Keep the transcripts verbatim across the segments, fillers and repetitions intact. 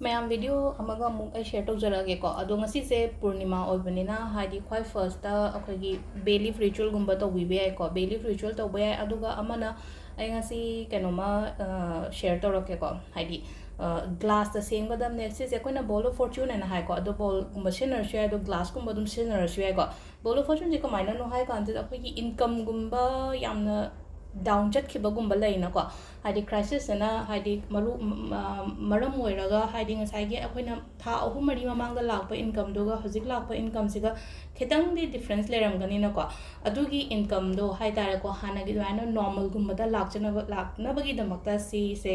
ꯃꯌꯥꯝ, video ꯑꯃꯒ ꯑꯃꯨꯛ ꯑꯩ share ꯇꯧꯖꯔꯛꯑꯒꯦꯀꯣ꯫ ꯑꯗꯣ ꯉꯁꯤꯁꯦ ꯄꯨꯔꯅꯤꯃꯥ ꯑꯣꯏꯕꯅꯤꯅ, ꯍꯥꯏꯗꯤ ꯈ꯭ꯋꯥꯏ first ꯑꯩꯈꯣꯏꯒꯤ bay leaf ritualꯒꯨꯝꯕ ꯇꯧꯕꯤꯕ ꯌꯥꯏꯀꯣ꯫ Bay leaf ritual ꯇꯧꯕ ꯌꯥꯏ꯫ ꯑꯗꯨꯒ ꯑꯃꯅ, ꯑꯩ ꯉꯁꯤ ꯀꯩꯅꯣꯝꯃ share ꯇꯧꯔꯛꯀꯦꯀꯣ꯫ ꯍꯥꯏꯗꯤ glassꯇ ꯁꯦꯝꯒꯗꯕꯅꯦ꯫ ꯁꯤꯁꯦ ꯑꯩꯈꯣꯏꯅ bowl of fortune ꯍꯥꯏꯅ ꯍꯥꯏꯀꯣ꯫ ꯑꯗꯣ bowlꯒꯨꯝꯕ ꯁꯤꯖꯤꯟꯅꯔꯁꯨ ꯌꯥꯏ, ꯑꯗꯣ glassꯀꯨꯝꯕ ꯑꯗꯨꯝ ꯁꯤꯖꯤꯟꯅꯔꯁꯨ ꯌꯥꯏꯀꯣ꯫ Bowl of fortuneꯁꯦ ꯀꯃꯥꯏꯅꯅꯣ ꯍꯥꯏ ꯀꯥꯟꯁꯤꯗ, ꯑꯩꯈꯣꯏꯒꯤ incomeꯒꯨꯝꯕ ꯌꯥꯝꯅ down ꯆꯠꯈꯤꯕꯒꯨꯝꯕ ꯂꯩꯅꯀꯣ꯫ ꯍꯥꯏꯗꯤ crisisꯁꯤꯅ, ꯍꯥꯏꯗꯤ ꯃꯔꯨ-, ꯃ-, ꯃꯔꯝ ꯑꯣꯏꯔꯒ, ꯍꯥꯏꯗꯤ ꯉꯁꯥꯏꯒꯤ ꯑꯩꯈꯣꯏꯅ ꯊꯥ ꯑꯍꯨꯝ ꯃꯔꯤ ꯃꯃꯥꯡꯗ ꯂꯥꯛꯄ incomeꯗꯨꯒ ꯍꯧꯖꯤꯛ ꯂꯥꯛꯄ incomeꯁꯤꯒ ꯈꯤꯇꯪꯗꯤ difference ꯂꯩꯔꯝꯒꯅꯤꯅꯀꯣ꯫ ꯑꯗꯨꯒꯤ incomeꯗꯣ ꯍꯥꯏ ꯇꯥꯔꯦꯀꯣ, ꯍꯥꯟꯅꯒꯤ ꯑꯗꯨꯃꯥꯏꯅ normalꯒꯨꯝꯕꯗ ꯂꯥꯛꯆꯅꯕ, ꯂꯥꯛꯅꯕꯒꯤꯗꯃꯛꯇ ꯁꯤꯁꯦ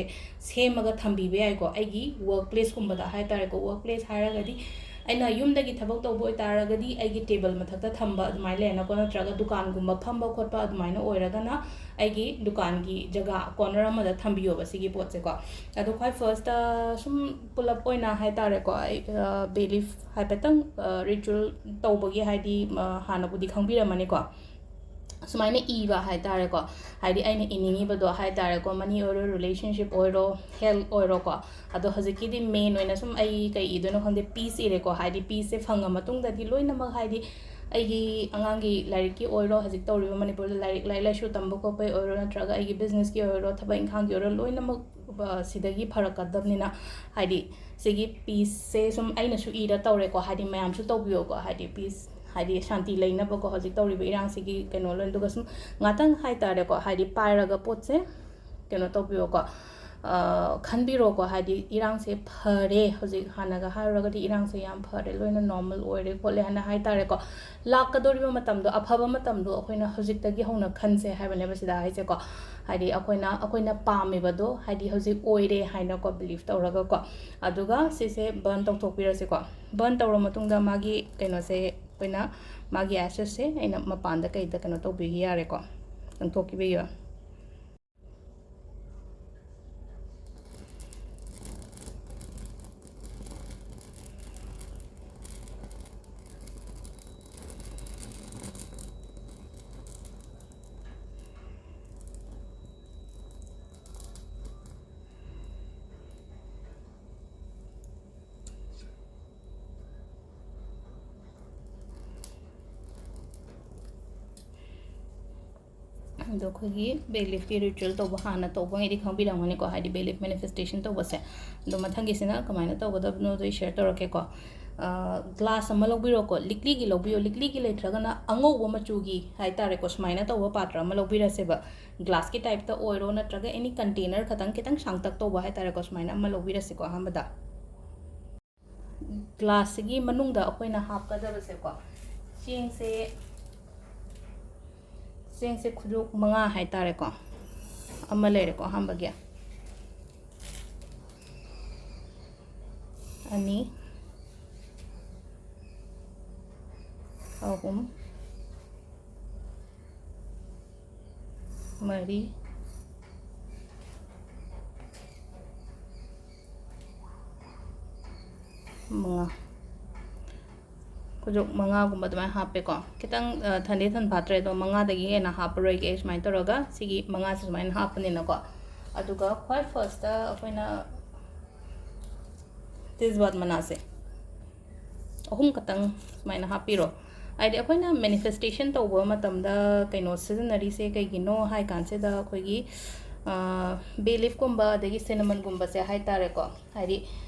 ꯁꯦꯝꯃꯒ ꯊꯝꯕꯤꯕ ꯌꯥꯏꯀꯣ꯫ ꯑꯩꯒꯤ work placeꯀꯨꯝꯕꯗ ꯍꯥꯏ ꯇꯥꯔꯦꯀꯣ, work place ꯍꯥꯏꯔꯒꯗꯤ ꯑꯩꯅ ꯌꯨꯝꯗꯒꯤ ꯊꯕꯛ ꯇꯧꯕ ꯑꯣꯏꯇꯥꯔꯒꯗꯤ ꯑꯩꯒꯤ table ꯃꯊꯛꯇ ꯊꯝꯕ ꯑꯗꯨꯃꯥꯏꯅ ꯂꯩꯔꯦꯅꯀꯣ, ꯅꯠꯇ꯭ꯔꯒ ꯗꯨꯀꯥꯟꯒꯨꯝꯕ ꯐꯝꯕ ꯈꯣꯠꯄ ꯑꯗꯨꯃꯥꯏꯅ ꯑꯣꯏꯔꯒꯅ ꯑꯩꯒꯤ ꯗꯨꯀꯥꯟꯒꯤ ꯖꯒꯥ corner ꯑꯃꯗ ꯊꯝꯕꯤꯌꯣꯕ ꯁꯤꯒꯤ ꯄꯣꯠꯁꯦꯀꯣ꯫ ꯑꯗꯣ ꯈ꯭ꯋꯥꯏ firstꯇ ꯁꯨꯝ ꯄꯨꯂꯞ ꯑꯣꯏꯅ ꯍꯥꯏ ꯇꯥꯔꯦꯀꯣ, ꯑꯩ, ꯑ, bay leaf ꯍꯥꯏꯐꯦꯠꯇꯪ, ꯑ, ritual ꯇꯧꯕꯒꯤ, ꯍꯥꯏꯗꯤ, ꯑ, ꯍꯥꯟꯅꯕꯨꯗꯤ ꯈꯪꯕꯤꯔꯝꯃꯅꯤꯀꯣ꯫ ꯁꯨꯃꯥꯏꯅ ꯏꯕ ꯍꯥꯏ ꯇꯥꯔꯦꯀꯣ, ꯍꯥꯏꯗꯤ ꯑꯩꯅ ꯏꯅꯤꯡꯉꯤꯕꯗꯣ ꯍꯥꯏ ꯇꯥꯔꯦꯀꯣ, money ꯑꯣꯏꯔꯣ, relationship ꯑꯣꯏꯔꯣ, health ꯑꯣꯏꯔꯣꯀꯣ꯫ ꯑꯗꯣ ꯍꯧꯖꯤꯛꯀꯤꯗꯤ main ꯑꯣꯏꯅ ꯁꯨꯝ ꯑꯩ ꯀꯩ ꯏꯗꯣꯏꯅꯣ ꯈꯪꯗꯦ, peace ꯏꯔꯦꯀꯣ꯫ ꯍꯥꯏꯗꯤ peaceꯁꯦ ꯐꯪꯉ ꯃꯇꯨꯡꯗꯗꯤ ꯂꯣꯏꯅꯃꯛ, ꯍꯥꯏꯗꯤ ꯑꯩꯒꯤ ꯑꯉꯥꯡꯒꯤ ꯂꯥꯏꯔꯤꯛꯀꯤ ꯑꯣꯏꯔꯣ, ꯍꯧꯖꯤꯛ ꯇꯧꯔꯤꯕ ꯃꯅꯤꯄꯨꯔꯗ ꯂꯥꯏꯔꯤꯛ, ꯂꯥꯏꯔꯤꯛ ꯂꯥꯏꯁꯨ ꯇꯝꯕ ꯈꯣꯠꯄꯒꯤ ꯑꯣꯏꯔꯣ, ꯅꯠꯇ꯭ꯔꯒ ꯑꯩꯒꯤ businessꯀꯤ ꯑꯣꯏꯔꯣ, ꯊꯕꯛ ꯏꯪꯈꯥꯡꯒꯤ ꯑꯣꯏꯔꯣ, ꯂꯣꯏꯅꯃꯛ, ꯑ, ꯁꯤꯗꯒꯤ ꯐꯔꯛꯀꯗꯕꯅꯤꯅ, ꯍꯥꯏꯗꯤ ꯁꯤꯒꯤ peaceꯁꯦ ꯁꯨꯝ ꯑꯩꯅꯁꯨ ꯏꯔ ꯇꯧꯔꯦꯀꯣ꯫ ꯍꯥꯏꯗꯤ ꯃꯌꯥꯝꯁꯨ ꯇꯧꯕꯤꯌꯣꯀꯣ, ꯍꯥꯏꯗꯤ peace, ꯍꯥꯏꯗꯤ ꯁꯥꯟꯇꯤ ꯂꯩꯅꯕꯀꯣ ꯍꯧꯖꯤꯛ ꯇꯧꯔꯤꯕ ꯏꯔꯥꯡꯁꯤꯒꯤ ꯀꯩꯅꯣ ꯂꯣꯏ꯫ ꯑꯗꯨꯒ ꯁꯨꯝ ꯉꯥꯛꯇꯪ ꯍꯥꯏ ꯇꯥꯔꯦꯀꯣ, ꯍꯥꯏꯗꯤ ꯄꯥꯏꯔꯒ ꯄꯣꯠꯁꯦ ꯀꯩꯅꯣ ꯇꯧꯕꯤꯌꯣꯀꯣ, ꯑ, ꯈꯟꯕꯤꯔꯣꯀꯣ꯫ ꯍꯥꯏꯗꯤ ꯏꯔꯥꯡꯁꯦ ꯐꯔꯦ, ꯍꯧꯖꯤꯛ ꯍꯥꯟꯅꯒ ꯍꯥꯏꯔꯨꯔꯒꯗꯤ ꯏꯔꯥꯡꯁꯦ ꯌꯥꯝ ꯐꯔꯦ, ꯂꯣꯏꯅ normal ꯑꯣꯏꯔꯦ ꯈꯣꯠꯂꯦ ꯍꯥꯏꯅ ꯍꯥꯏ ꯇꯥꯔꯦꯀꯣ꯫ ꯂꯥꯛꯀꯗꯧꯔꯤꯕ ꯃꯇꯝꯗꯣ, ꯑꯐꯕ ꯃꯇꯝꯗꯣ ꯑꯩꯈꯣꯏꯅ ꯍꯧꯖꯤꯛꯇꯒꯤ ꯍꯧꯅ ꯈꯟꯁꯦ ꯍꯥꯏꯕꯅꯦꯕ ꯁꯤꯗ ꯍꯥꯏꯁꯦꯀꯣ꯫ ꯍꯥꯏꯗꯤ ꯑꯩꯈꯣꯏꯅ, ꯑꯩꯈꯣꯏꯅ ꯄꯥꯝꯃꯤꯕꯗꯣ ꯍꯥꯏꯗꯤ ꯍꯧꯖꯤꯛ ꯑꯣꯏꯔꯦ ꯍꯥꯏꯅꯀꯣ believe ꯇꯧꯔꯒꯀꯣ꯫ ꯑꯗꯨꯒ ꯁꯤꯁꯦ burn ꯇꯧꯊꯣꯛꯄꯤꯔꯁꯤꯀꯣ꯫ Burn ꯇꯧꯔ ꯃꯇꯨꯡꯗ ꯃꯥꯒꯤ ꯀꯩꯅꯣꯁꯦ, ꯑꯩꯈꯣꯏꯅ ꯃꯥꯒꯤ ashesꯁꯦ ꯑꯩꯅ ꯃꯄꯥꯟꯗ ꯀꯩꯗ ꯀꯩꯅꯣ ꯇꯧꯕꯤꯒꯤ ꯌꯥꯔꯦꯀꯣ, ꯂꯪꯊꯣꯛꯈꯤꯕꯤꯌꯣ꯫ ꯑꯗꯣ ꯑꯩꯈꯣꯏꯒꯤ ꯕꯦ ꯂꯤꯐꯀꯤ ꯔꯤꯆꯨꯋꯦꯜ ꯇꯧꯕ ꯍꯥꯟꯅ ꯇꯧꯕꯉꯩꯗꯤ ꯈꯪꯕꯤꯔꯝꯒꯅꯤꯀꯣ, ꯍꯥꯏꯗꯤ ꯕꯦ ꯂꯤꯐ ꯃꯦꯅꯤꯐꯦꯁꯇꯦꯁꯟ ꯇꯧꯕꯁꯦ꯫ ꯑꯗꯣ ꯃꯊꯪꯒꯤꯁꯤꯅ ꯀꯃꯥꯏꯅ ꯇꯧꯒꯗꯕꯅꯣꯗꯣ ꯑꯩ ꯁꯤꯌꯔ ꯇꯧꯔꯛꯀꯦꯀꯣ꯫ ꯒ꯭ꯂꯥꯁ ꯑꯃ ꯂꯧꯕꯤꯔꯣꯀꯣ, ꯂꯤꯛꯂꯤꯒꯤ ꯂꯧꯕꯤꯌꯣ, ꯂꯤꯛꯂꯤꯒꯤ ꯂꯩꯇ꯭ꯔꯒꯅ ꯑꯉꯧꯕ ꯃꯆꯨꯒꯤ ꯍꯥꯏ ꯇꯥꯔꯦꯀꯣ, ꯁꯨꯃꯥꯏꯅ ꯇꯧꯕ ꯄꯥꯇ꯭ꯔ ꯑꯃ ꯂꯧꯕꯤꯔꯁꯦꯕ꯫ ꯒ꯭ꯂꯥꯁꯀꯤ ꯇꯥꯏꯞꯇ ꯑꯣꯏꯔꯣ, ꯅꯠꯇ꯭ꯔꯒ ꯑꯦꯅꯤ ꯀꯟꯇꯦꯅꯔ ꯈꯇꯪ, ꯈꯤꯇꯪ ꯁꯥꯡꯇꯛ ꯇꯧꯕ ꯍꯥꯏ ꯇꯥꯔꯦꯀꯣ, ꯁꯨꯃꯥꯏꯅ ꯑꯃ ꯂꯧꯕꯤꯔꯁꯤꯀꯣ꯫ ꯑꯍꯥꯟꯕꯗ ꯒ꯭ꯂꯥꯁꯁꯤꯒꯤ ꯃꯅꯨꯡꯗ ꯑꯩꯈꯣꯏꯅ ꯍꯥꯞꯀꯗꯕꯁꯦꯀꯣ, ꯆꯦꯡꯁꯦ, ꯆꯦꯡꯁꯦ ꯈꯨꯖꯣꯛ ꯃꯉꯥ ꯍꯥꯏ ꯇꯥꯔꯦꯀꯣ, ꯑꯃ ꯂꯩꯔꯦꯀꯣ ꯑꯍꯥꯟꯕꯒꯤ, ꯑꯅꯤ, ꯑꯍꯨꯝ, ꯃꯔꯤ, ꯃꯉꯥ꯫ ꯈꯨꯖꯣꯛ ꯃꯉꯥꯒꯨꯝꯕ ꯑꯗꯨꯃꯥꯏꯅ ꯍꯥꯞꯄꯦꯀꯣ꯫ ꯈꯤꯇꯪ, ꯑ, ꯊꯟꯗꯤ ꯊꯟ ꯐꯥꯠꯇ꯭ꯔꯦ, ꯑꯗꯣ ꯃꯉꯥꯗꯒꯤ ꯍꯦꯟꯅ ꯍꯥꯞꯄꯔꯣꯏꯒꯦ꯫ ꯁꯨꯃꯥꯏꯅ ꯇꯧꯔꯒ ꯁꯤꯒꯤ ꯃꯉꯥꯁꯦ ꯁꯨꯃꯥꯏꯅ ꯍꯥꯞꯄꯅꯤꯅꯀꯣ꯫ ꯑꯗꯨꯒ ꯈ꯭ꯋꯥꯏ ꯐꯥꯔꯁꯇ ꯑꯩꯈꯣꯏꯅ ꯇꯤꯁꯕꯥꯠ ꯃꯅꯥꯁꯦ ꯑꯍꯨꯝ ꯈꯛꯇꯪ ꯁꯨꯃꯥꯏꯅ ꯍꯥꯞꯄꯤꯔꯣ꯫ ꯍꯥꯏꯗꯤ ꯑꯩꯈꯣꯏꯅ ꯃꯦꯅꯤꯐꯦꯁꯇꯦꯁꯟ ꯇꯧꯕ ꯃꯇꯝꯗ ꯀꯩꯅꯣ ꯁꯤꯖꯤꯟꯅꯔꯤꯁꯦ ꯀꯩꯒꯤꯅꯣ ꯍꯥꯏ ꯀꯥꯟꯁꯤꯗ, ꯑꯩꯈꯣꯏꯒꯤ, ꯑ, ꯕꯦ ꯂꯤꯐꯀꯨꯝꯕ ꯑꯗꯒꯤ ꯁꯤꯅꯃꯟꯒꯨꯝꯕꯁꯦ ꯍꯥꯏ ꯇꯥꯔꯦꯀꯣ, ꯍꯥꯏꯗꯤ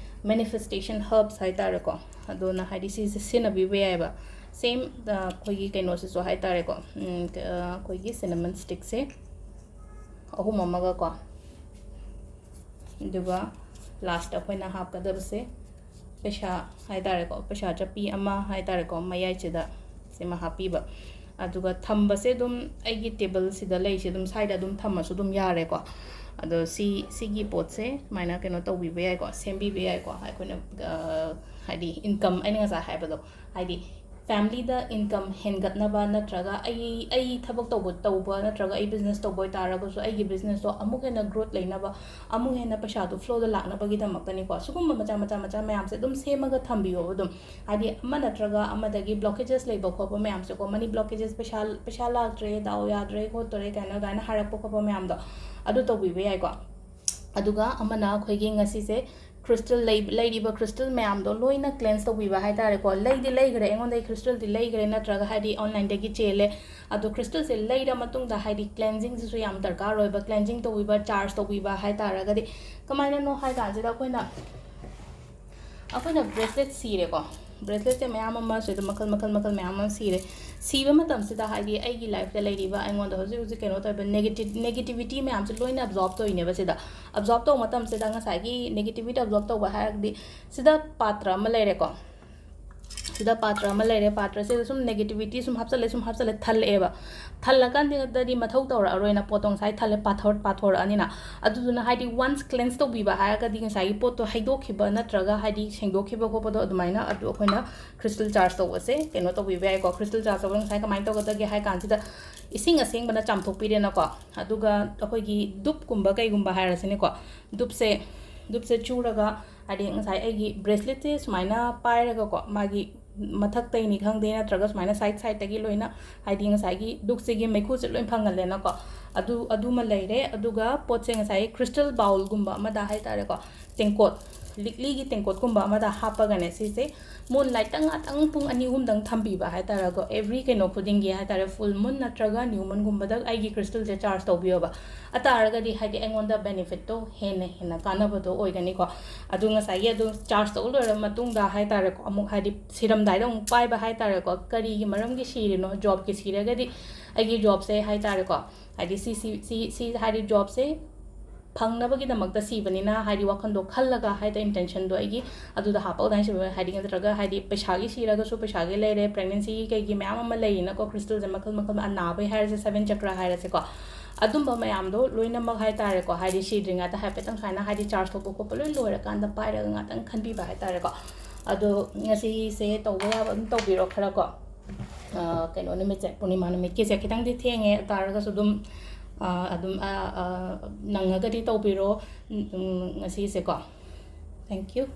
ꯃꯦꯅꯤꯐꯦꯁꯇꯦꯁꯟ ꯍꯔꯕꯁ ꯍꯥꯏ ꯇꯥꯔꯦꯀꯣ, ꯑꯗꯨꯅ ꯍꯥꯏꯗꯤ ꯁꯤꯁꯦ ꯁꯤꯖꯤꯟꯅꯕꯤꯕ ꯌꯥꯏꯑꯕ꯫ ꯁꯦꯝ, ꯑ, ꯑꯩꯈꯣꯏꯒꯤ ꯀꯩꯅꯣꯁꯤꯁꯨ ꯍꯥꯏ ꯇꯥꯔꯦꯀꯣ, ꯎꯝ, ꯀ-, ꯑ, ꯑꯩꯈꯣꯏꯒꯤ ꯁꯤꯅꯃꯟ ꯁ꯭ꯇꯤꯛꯁꯦ ꯑꯍꯨꯝ ꯑꯃꯒꯀꯣ, ꯑꯗꯨꯒ ꯂꯥꯁꯇ ꯑꯩꯈꯣꯏꯅ ꯍꯥꯞꯀꯗꯕꯁꯦ ꯄꯩꯁꯥ ꯍꯥꯏ ꯇꯥꯔꯦꯀꯣ, ꯄꯩꯁꯥ ꯆꯠꯄꯤ ꯑꯃ ꯍꯥꯏ ꯇꯥꯔꯦꯀꯣ, ꯃꯌꯥꯏꯁꯤꯗ ꯁꯤꯃ ꯍꯥꯞꯄꯤꯕ꯫ ꯑꯗꯨꯒ ꯊꯝꯕꯁꯦ ꯑꯗꯨꯝ ꯑꯩꯒꯤ ꯇꯦꯕꯜꯁꯤꯗ ꯂꯩꯁꯦ ꯑꯗꯨꯝ ꯁꯥꯏꯗ ꯑꯗꯨꯝ ꯊꯝꯃꯁꯨ ꯑꯗꯨꯝ ꯌꯥꯔꯦꯀꯣ꯫ ꯑꯗꯣ ꯁꯤ, ꯁꯤꯒꯤ ꯄꯣꯠꯁꯦ ꯁꯨꯃꯥꯏꯅ ꯀꯩꯅꯣ ꯇꯧꯕꯤꯕ ꯌꯥꯏꯀꯣ, ꯁꯦꯝꯕꯤꯕ ꯌꯥꯏꯀꯣ꯫ ꯑꯩꯈꯣꯏꯅ, ꯑ, ꯍꯥꯏꯗꯤ ꯏꯟꯀꯝ, ꯑꯩꯅ ꯉꯁꯥꯏ ꯍꯥꯏꯕꯗꯣ, ꯍꯥꯏꯗꯤ ꯐꯦꯃꯤꯂꯤꯗ ꯏꯟꯀꯝ ꯍꯦꯟꯒꯠꯅꯕ ꯅꯠꯇ꯭ꯔꯒ ꯑꯩ, ꯑꯩ ꯊꯕꯛ ꯇꯧꯕ, ꯇꯧꯕ ꯅꯠꯇ꯭ꯔꯒ ꯑꯩ ꯕꯤꯖꯤꯅꯦꯁ ꯇꯧꯕ ꯑꯣꯏꯇꯥꯔꯒꯁꯨ ꯑꯩꯒꯤ ꯕꯤꯖꯤꯅꯦꯁꯇꯣ ꯑꯃꯨꯛ ꯍꯦꯟꯅ ꯒ꯭ꯔꯣꯠ ꯂꯩꯅꯕ, ꯑꯃꯨꯛ ꯍꯦꯟꯅ ꯄꯩꯁꯥꯗꯣ ꯐ꯭ꯂꯣꯗ ꯂꯥꯛꯅꯕꯒꯤꯗꯃꯛꯇꯅꯤꯀꯣ꯫ ꯁꯤꯒꯨꯝꯕ ꯃꯆꯥ, ꯃꯆꯥ, ꯃꯆꯥ ꯃꯌꯥꯝꯁꯦ ꯑꯗꯨꯝ ꯁꯦꯝꯃꯒ ꯊꯝꯕꯤꯌꯣꯕ ꯑꯗꯨꯝ꯫ ꯍꯥꯏꯗꯤ ꯑꯃ ꯅꯠꯇ꯭ꯔꯒ ꯑꯃꯗꯒꯤ ꯕ꯭ꯂꯣꯀꯦꯖꯦꯁ ꯂꯩꯕ ꯈꯣꯠꯄ ꯃꯌꯥꯝꯁꯦꯀꯣ, ꯃꯅꯤ ꯕ꯭ꯂꯣꯀꯦꯖꯦꯁ, ꯄꯩꯁꯥ, ꯄꯩꯁꯥ ꯂꯥꯛꯇ꯭ꯔꯦ, ꯗꯥꯎ ꯌꯥꯗ꯭ꯔꯦ, ꯈꯣꯠꯇꯔꯦ ꯀꯥꯏꯅ ꯑꯗꯨꯃꯥꯏꯅ ꯍꯥꯏꯔꯛꯄ ꯈꯣꯠꯄ ꯃꯌꯥꯝꯗꯣ, ꯑꯗꯨ ꯇꯧꯕꯤꯕ ꯌꯥꯏꯀꯣ꯫ ꯑꯗꯨꯒ ꯑꯃꯅ ꯑꯩꯈꯣꯏꯒꯤ ꯉꯁꯤꯁꯦ ꯈ꯭ꯔꯤꯁꯇꯜ ꯂꯩ ꯂꯩꯔꯤꯕ ꯈ꯭ꯔꯤꯁꯇꯜ ꯃꯌꯥꯝꯗꯣ ꯂꯣꯏꯅ ꯀ꯭ꯂꯦꯟꯁ ꯇꯧꯕꯤꯕ ꯍꯥꯏ ꯇꯥꯔꯦꯀꯣ꯫ ꯂꯩꯗꯤ ꯂꯩꯈ꯭ꯔꯦ, ꯑꯩꯉꯣꯟꯗ ꯈ꯭ꯔꯤꯁꯇꯜꯗꯤ ꯂꯩꯈ꯭ꯔꯦ, ꯅꯠꯇ꯭ꯔꯒ ꯍꯥꯏꯗꯤ ꯑꯣꯟꯂꯥꯏꯟꯗꯒꯤ ꯆꯦꯜꯂꯦ꯫ ꯑꯗꯣ ꯈ꯭ꯔꯤꯁꯇꯜꯁꯦ ꯂꯩꯔ ꯃꯇꯨꯡꯗ ꯍꯥꯏꯗꯤ ꯀ꯭ꯂꯦꯟꯖꯤꯡꯁꯤꯁꯨ ꯌꯥꯝ ꯗꯔꯀꯥꯔ ꯑꯣꯏꯕ꯫ ꯀ꯭ꯂꯦꯟꯖꯤꯡ ꯇꯧꯕꯤꯕ, ꯆꯥꯔꯖ ꯇꯧꯕꯤꯕ ꯍꯥꯏ ꯇꯥꯔꯒꯗꯤ ꯀꯃꯥꯏꯅꯅꯣ ꯍꯥꯏ ꯀꯥꯟꯁꯤꯗ ꯑꯩꯈꯣꯏꯅ ꯑꯩꯈꯣꯏꯅ ꯕ꯭ꯔꯦꯁꯂꯦꯠ ꯁꯤꯔꯦꯀꯣ꯫ ꯕ꯭ꯔꯦꯁꯂꯦꯠꯁꯦ ꯃꯌꯥꯝ ꯑꯃ ꯁꯤꯗ ꯃꯈꯜ ꯃꯈꯜ ꯃꯈꯜ ꯃꯌꯥꯝ ꯑꯃ ꯁꯤꯔꯦ꯫ ꯁꯤꯕ ꯃꯇꯝꯁꯤꯗ ꯍꯥꯏꯗꯤ ꯑꯩꯒꯤ ꯂꯥꯏꯐꯇ ꯂꯩꯔꯤꯕ, ꯑꯩꯉꯣꯟꯗ ꯍꯧꯖꯤꯛ ꯍꯧꯖꯤꯛ ꯀꯩꯅꯣ ꯇꯧꯔꯤꯕ ꯅꯦꯒꯦꯇꯤꯞ ꯅꯦꯒꯦꯇꯤꯕꯤꯇꯤ ꯃꯌꯥꯝꯁꯦ ꯂꯣꯏꯅ ꯑꯦꯕꯖꯣꯔꯕ ꯇꯧꯔꯤꯅꯦꯕ ꯁꯤꯗ꯫ ꯑꯦꯕꯖꯣꯔꯕ ꯇꯧꯕ ꯃꯇꯝꯁꯤꯗ ꯉꯁꯥꯏꯒꯤ ꯅꯦꯒꯦꯇꯤꯕꯤꯇꯤ ꯑꯦꯕꯖꯣꯔꯕ ꯇꯧꯕ ꯍꯥꯏꯔꯒꯗꯤ ꯁꯤꯗ ꯄꯥꯇ꯭ꯔ ꯑꯃ ꯂꯩꯔꯦꯀꯣ꯫ ꯁꯤꯗ ꯄꯥꯇ꯭ꯔ ꯑꯃ ꯂꯩꯔꯦ꯫ ꯄꯥꯇ꯭ꯔꯁꯤꯗ ꯁꯨꯝ ꯅꯦꯒꯦꯇꯤꯕꯤꯇꯤ ꯁꯨꯝ ꯍꯥꯞꯆꯜꯂꯦ, ꯁꯨꯝ ꯍꯥꯞꯆꯜꯂꯦ, ꯊꯜꯂꯛꯑꯦꯕ꯫ ꯊꯜꯂꯀꯥꯟꯗꯗꯤ ꯃꯊꯧ ꯇꯧꯔꯛꯑꯔꯣꯏꯅ, ꯄꯣꯠꯇꯣ ꯉꯁꯥꯏ ꯊꯜꯂꯦ, ꯄꯥꯊꯣꯔ ꯄꯥꯊꯣꯔꯛꯑꯅꯤꯅ꯫ ꯑꯗꯨꯗꯨꯅ ꯍꯥꯏꯗꯤ ꯋꯥꯟꯁ ꯀ꯭ꯂꯦꯟꯁ ꯇꯧꯕꯤꯕ ꯍꯥꯏꯔꯒꯗꯤ ꯉꯁꯥꯏꯒꯤ ꯄꯣꯠꯇꯣ ꯍꯩꯗꯣꯛꯈꯤꯕ ꯅꯠꯇ꯭ꯔꯒ ꯍꯥꯏꯗꯤ ꯁꯦꯡꯗꯣꯛꯈꯤꯕ ꯈꯣꯠꯄꯗꯣ ꯑꯗꯨꯃꯥꯏꯅ ꯑꯗꯨ ꯑꯩꯈꯣꯏꯅ ꯈ꯭ꯔꯤꯁꯇꯜ ꯆꯥꯔꯖ ꯇꯧꯕꯁꯦ ꯀꯩꯅꯣ ꯇꯧꯕꯤꯕ ꯌꯥꯏꯀꯣ꯫ ꯈ꯭ꯔꯤꯁꯇꯜ ꯆꯥꯔꯖ ꯇꯧꯕꯁꯦ ꯉꯁꯥꯏ ꯀꯃꯥꯏꯅ ꯇꯧꯒꯗꯒꯦ ꯍꯥꯏ ꯀꯥꯟꯁꯤꯗ ꯏꯁꯤꯡ ꯑꯁꯦꯡꯕꯅ ꯆꯥꯝꯊꯣꯛꯄꯤꯔꯦꯅꯀꯣ꯫ ꯑꯗꯨꯒ ꯑꯩꯈꯣꯏꯒꯤ ꯗꯨꯞꯀꯨꯝꯕ ꯀꯩꯒꯨꯝꯕ ꯍꯥꯏꯔꯁꯤꯅꯦꯀꯣ꯫ ꯗꯨꯞꯁꯦ ꯗꯨꯞꯁꯦ ꯆꯨꯔꯒ ꯍꯥꯏꯗꯤ ꯉꯁꯥꯏ ꯑꯩꯒꯤ ꯕ꯭ꯔꯦꯁꯂꯦꯠꯁꯦ ꯁꯨꯃꯥꯏꯅ ꯄꯥꯏꯔꯒꯀꯣ, ꯃꯥꯒꯤ ꯃꯊꯛꯇꯩꯅꯤ ꯈꯪꯗꯦ ꯅꯠꯇ꯭ꯔꯒ ꯁꯨꯃꯥꯏꯅ ꯁꯥꯏꯠ ꯁꯥꯏꯠꯇꯒꯤ ꯂꯣꯏꯅ ꯍꯥꯏꯗꯤ ꯉꯁꯥꯏꯒꯤ ꯗꯨꯛꯁꯤꯒꯤ ꯃꯩꯈꯨꯁꯦ ꯂꯣꯏ ꯐꯪꯍꯜꯂꯦꯅꯀꯣ꯫ ꯑꯗꯨ ꯑꯗꯨꯃ ꯂꯩꯔꯦ꯫ ꯑꯗꯨꯒ ꯄꯣꯠꯁꯦ ꯉꯁꯥꯏꯒꯤ ꯈ꯭ꯔꯤꯁꯇꯜ ꯕꯥꯎꯜꯒꯨꯝꯕ ꯑꯃꯗ ꯍꯥꯏ ꯇꯥꯔꯦꯀꯣ, ꯇꯦꯡꯀꯣꯠ, ꯂꯤꯛꯂꯤꯒꯤ ꯇꯦꯡꯀꯣꯠꯀꯨꯝꯕ ꯑꯃꯗ ꯍꯥꯞꯄꯒꯅꯦ, ꯁꯤꯁꯦ ꯃꯨꯟ ꯂꯥꯏꯠꯇ ꯉꯥꯛꯇꯪ ꯄꯨꯡ ꯑꯅꯤ ꯑꯍꯨꯝꯗꯪ ꯊꯝꯕꯤꯕ ꯍꯥꯏ ꯇꯥꯔꯦꯀꯣ꯫ ꯑꯦꯕ꯭ꯔꯤ ꯀꯩꯅꯣ ꯈꯨꯗꯤꯡꯒꯤ ꯍꯥꯏ ꯇꯥꯔꯦ, ꯐꯨꯜ ꯃꯨꯟ ꯅꯠꯇ꯭ꯔꯒ ꯅ꯭ꯌꯨ ꯃꯨꯟꯒꯨꯝꯕꯗ ꯑꯩꯒꯤ ꯈ꯭ꯔꯤꯁꯇꯜꯁꯦ ꯆꯥꯔꯖ ꯇꯧꯕꯤꯌꯣꯕ꯫ ꯑꯇꯥꯔꯒꯗꯤ ꯍꯥꯏꯗꯤ ꯑꯩꯉꯣꯟꯗ ꯕꯦꯅꯤꯐꯤꯠꯇꯣ ꯍꯦꯟꯅ ꯍꯦꯟꯅ ꯀꯥꯟꯅꯕꯗꯣ ꯑꯣꯏꯒꯅꯤꯀꯣ꯫ ꯑꯗꯨ ꯉꯁꯥꯏꯒꯤ ꯑꯗꯨ ꯆꯥꯔꯖ ꯇꯧ ꯂꯣꯏꯔꯕ ꯃꯇꯨꯡꯗ ꯍꯥꯏ ꯇꯥꯔꯦꯀꯣ, ꯑꯃꯨꯛ ꯍꯥꯏꯗꯤ ꯁꯤꯔꯝꯗꯥꯏꯗ ꯑꯃꯨꯛ ꯄꯥꯏꯕ ꯍꯥꯏ ꯇꯥꯔꯦꯀꯣ꯫ ꯀꯔꯤꯒꯤ ꯃꯔꯝꯒꯤ ꯁꯤꯔꯤꯅꯣ? ꯖꯣꯕꯀꯤ ꯁꯤꯔꯒꯗꯤ ꯑꯩꯒꯤ ꯖꯣꯕꯁꯦ ꯍꯥꯏ ꯇꯥꯔꯦꯀꯣ, ꯍꯥꯏꯗꯤ ꯁꯤ ꯁꯤ ꯁꯤ ꯁꯤ ꯍꯥꯏꯗꯤ ꯖꯣꯕꯁꯦ ꯐꯪꯅꯕꯒꯤꯗꯃꯛꯇ ꯁꯤꯕꯅꯤꯅ ꯍꯥꯏꯗꯤ ꯋꯥꯈꯜꯗꯣ ꯈꯜꯂꯒ ꯍꯥꯏꯗꯤ ꯏꯟꯇꯦꯟꯁꯟꯗꯣ ꯑꯩꯒꯤ ꯑꯗꯨꯗ ꯍꯥꯞꯄꯒ ꯑꯗꯨꯃꯥꯏꯅ ꯁꯤꯕ꯫ ꯍꯥꯏꯗꯤ ꯅꯠꯇ꯭ꯔꯒ ꯍꯥꯏꯗꯤ ꯄꯩꯁꯥꯒꯤ ꯁꯤꯔꯒꯁꯨ ꯄꯩꯁꯥꯒꯤ ꯂꯩꯔꯦ, ꯄ꯭ꯔꯦꯒꯅꯦꯟꯁꯤꯒꯤ ꯀꯩꯒꯤ ꯃꯌꯥꯝ ꯑꯃ ꯂꯩꯔꯤꯅꯀꯣ, ꯈ꯭ꯔꯤꯁꯇꯜꯁꯦ ꯃꯈꯜ ꯃꯈꯜ, ꯑꯅꯥꯕꯩ ꯍꯥꯏꯔꯁꯦ, ꯁꯚꯦꯟ ꯆꯀ꯭ꯔ ꯍꯥꯏꯔꯁꯦꯀꯣ꯫ ꯑꯗꯨꯝꯕ ꯃꯌꯥꯝꯗꯣ ꯂꯣꯏꯅꯃꯛ ꯍꯥꯏ ꯇꯥꯔꯦꯀꯣ, ꯍꯥꯏꯗꯤ ꯁꯤꯗ꯭ꯔꯤꯉꯩꯗ ꯍꯥꯏꯐꯦꯠꯇꯪ ꯁꯨꯃꯥꯏꯅ ꯍꯥꯏꯗꯤ ꯆꯥꯔꯖ ꯇꯧꯕ ꯈꯣꯠꯄ ꯂꯣꯏ ꯂꯣꯏꯔꯀꯥꯟꯗ ꯄꯥꯏꯔꯒ ꯉꯥꯛꯇꯪ ꯈꯟꯕꯤꯕ ꯍꯥꯏ ꯇꯥꯔꯦꯀꯣ꯫ ꯑꯗꯣ ꯉꯁꯤꯁꯦ ꯇꯧꯕ ꯌꯥꯕ ꯑꯗꯨꯝ ꯇꯧꯕꯤꯔꯣ ꯈꯔ ꯀꯣ꯫ ꯑ, ꯀꯩꯅꯣ ꯅꯨꯃꯤꯠꯁꯦ, ꯄꯨꯔꯅꯤꯃꯥ ꯅꯨꯃꯤꯠꯀꯤꯁꯦ ꯈꯤꯇꯪꯗꯤ ꯊꯦꯡꯉꯦ ꯇꯥꯔꯒꯁꯨ ꯑꯗꯨꯝ, ꯑ, ꯑꯗꯨꯝ, ꯑ, ꯑ, ꯅꯪꯉꯒꯗꯤ ꯇꯧꯕꯤꯔꯣ꯫ ꯎꯝ, ꯎꯝ, ꯉꯁꯤꯁꯦꯀꯣ꯫ Thank you꯫